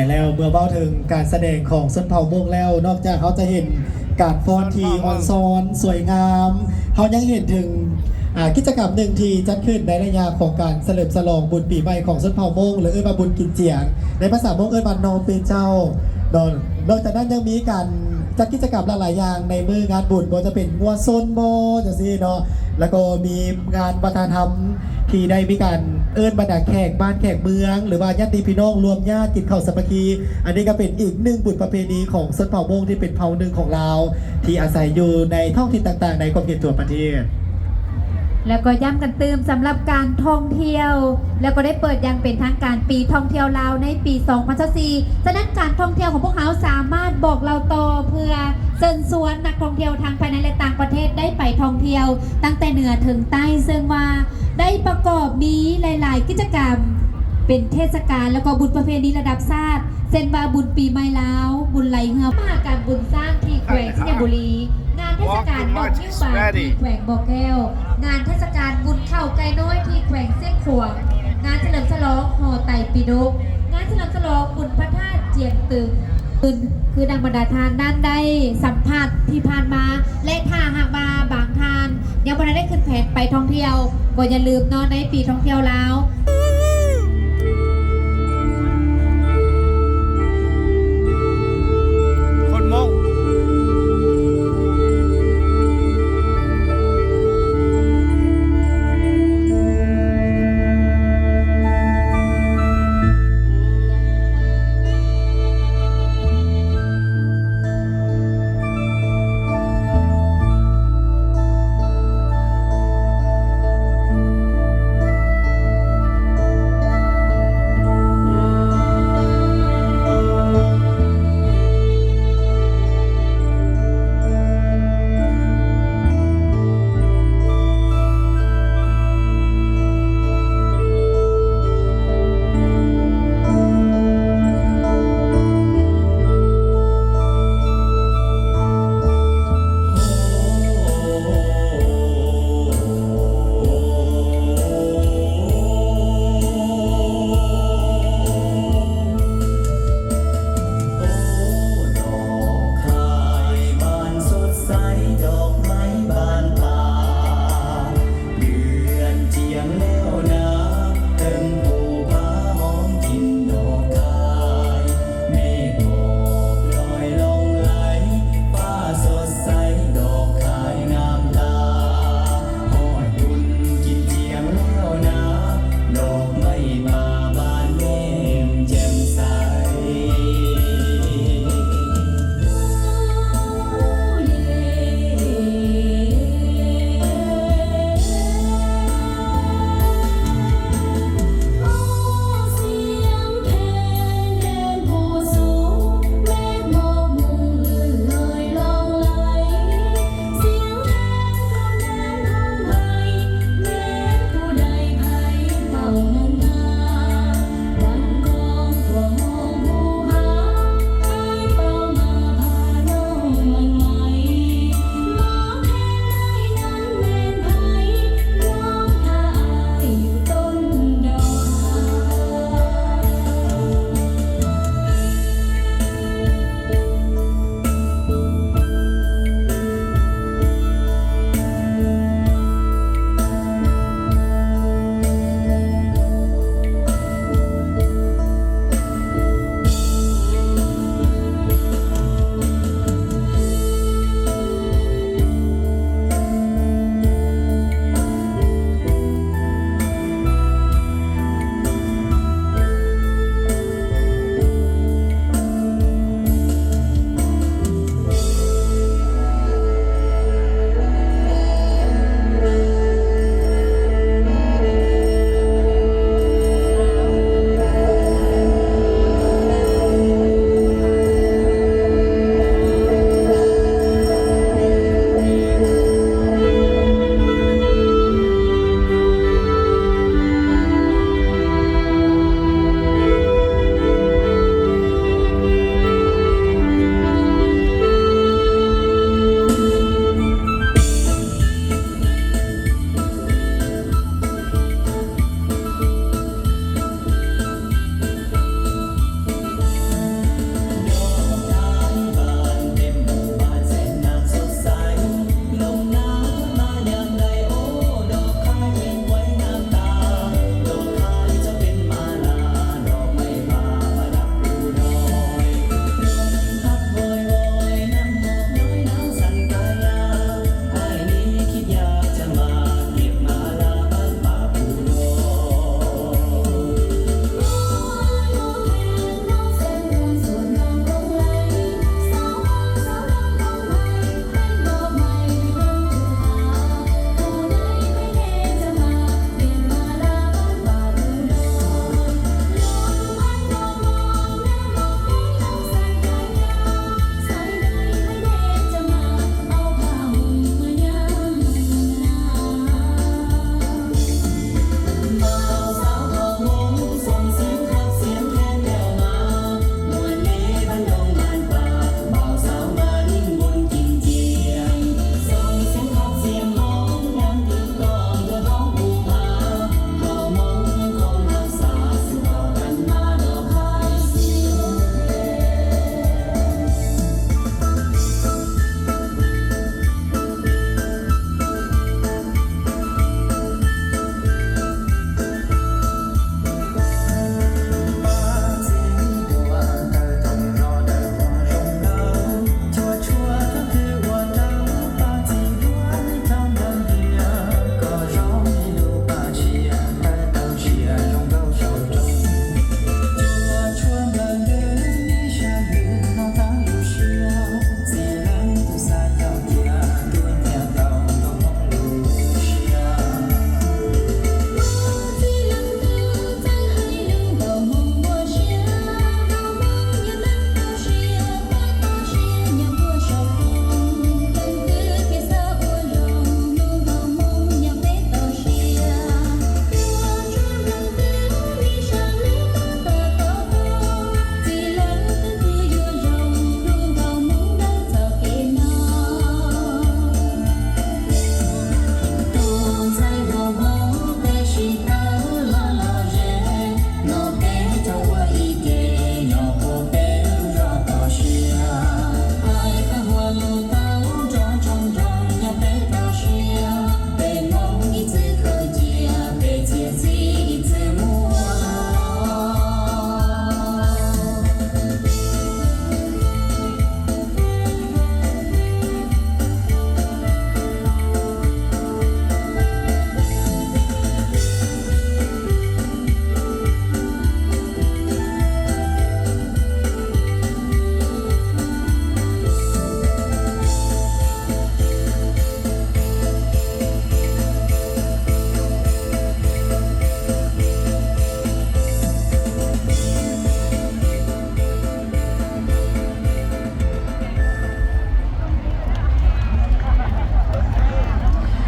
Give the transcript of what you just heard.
ແລ້ວເມື່ອເວົ້າເຖິງການສະແດງຂອງຊົນເຜົ່າມົ້ງແລ້ວ ນອກຈາກເຮົາຈະເຫັນການຟ້ອນທີ່ອ່ອນຊອນສວຍງາມ ເຮົາຍັງເຫັນເຖິງ ອ່າ ກິດຈະກຳໜຶ່ງທີ່ຈັດຂຶ້ນໃນໄລຍະຂອງການສະເຫຼີມສະຫຼອງບຸນປີໃໝ່ຂອງຊົນເຜົ່າມົ້ງ ຫຼືເອີ້ນວ່າບຸນກິນຈຽງ ໃນພາສາມົ້ງເອີ້ນວ່ານໍເປັນເຈົ້າເນາະ. ນອກຈາກນັ້ນຍັງມີການຈັດກິດຈະກຳຫຼາກຫຼາຍຢ່າງໃນມື້ງານບຸນ ບໍ່ວ່າຈະເປັນງົວຊົນບໍ ຈັ່ງຊີ້ເນາະ ແລ້ວກໍມີງານວັດທະນະທຳ ທີ່ໄດ້ມີການເອີ້ນບັນດາແຂກບ້ານແຂກເມືອງ ຫຼືວ່າຍາດຕິພີ່ນ້ອງລວມຍາດກິນເຂົ້າສາມັກຄີ. ອັນນີ້ກໍເປັນອີກໜຶ່ງບຸນປະເພນີຂອງຊົນເຜົ່າມົ້ງທີ່ເປັນເຜົ່າໜຶ່ງຂອງລາວ ທີ່ອາໄສຢູ່ໃນທ້ອງຖິ່ນຕ່າງໆໃນຂອບເຂດທົ່ວປະເທດ. ແລ້ວກໍຢ້ຳກັນຕື່ມສຳລັບການທ່ອງທ່ຽວ ແລ້ວກໍໄດ້ເປີດຢ່າງເປັນທາງການປີທ່ອງທ່ຽວລາວໃນປີສອງພັນຊາວສີ່ ສະນັ້ນການທ່ອງທ່ຽວຂອງພວກເຮົາສາມາດບອກເລົ່າຕໍ່ເພື່ອເຊີນຊວນນັກທ່ອງທ່ຽວທັງພາຍໃນ ແລະ ຕ່າງປະເທດໄດ້ໄປທ່ອງທ່ຽວ ຕັ້ງແຕ່ເໜືອເຖິງໃຕ້ ເຊິ່ງວ່າໄດ້ປະກອບມີຫຼາຍໆກິດຈະກຳ ເປັນເທດສະການ ແລ້ວກໍບຸນປະເພນີລະດັບຊາດ ເຊັ່ນວ່າບຸນປີໃໝ່ລາວ, ບຸນໄຫຼເຮືອ, ມະຫະກຳບຸນຊ້າງທີ່ແຂວງໄຊຍະບູລີ, ງານເທດສະການດອກງິ້ວບາງທີ່ແຂວງບໍ່ແກ້ວ, ງານເທດສະການບຸນເຂົ້າໄກ່ນ້ອຍທີ່ແຂວງຊຽງຂວາງ, ງານສະເຫຼີມສະຫຼອງຫໍໄຕປີດົກ, ງານສະເຫຼີມສະຫຼອງບຸນພະທາດຈຽງຕຶງ. ຄື ຄືດັ່ງບັນດາທ່ານນັ້ນໄດ້ສຳພາດທີ່ຜ່ານມາ ແລະ ຖ້າຫາກວ່າບາງທ່ານຍັງບໍ່ທັນໄດ້ຂຶ້ນແຜນໄປທ່ອງທ່ຽວ ກໍຢ່າລືມເນາະ ໃນປີທ່ອງທ່ຽວລາວ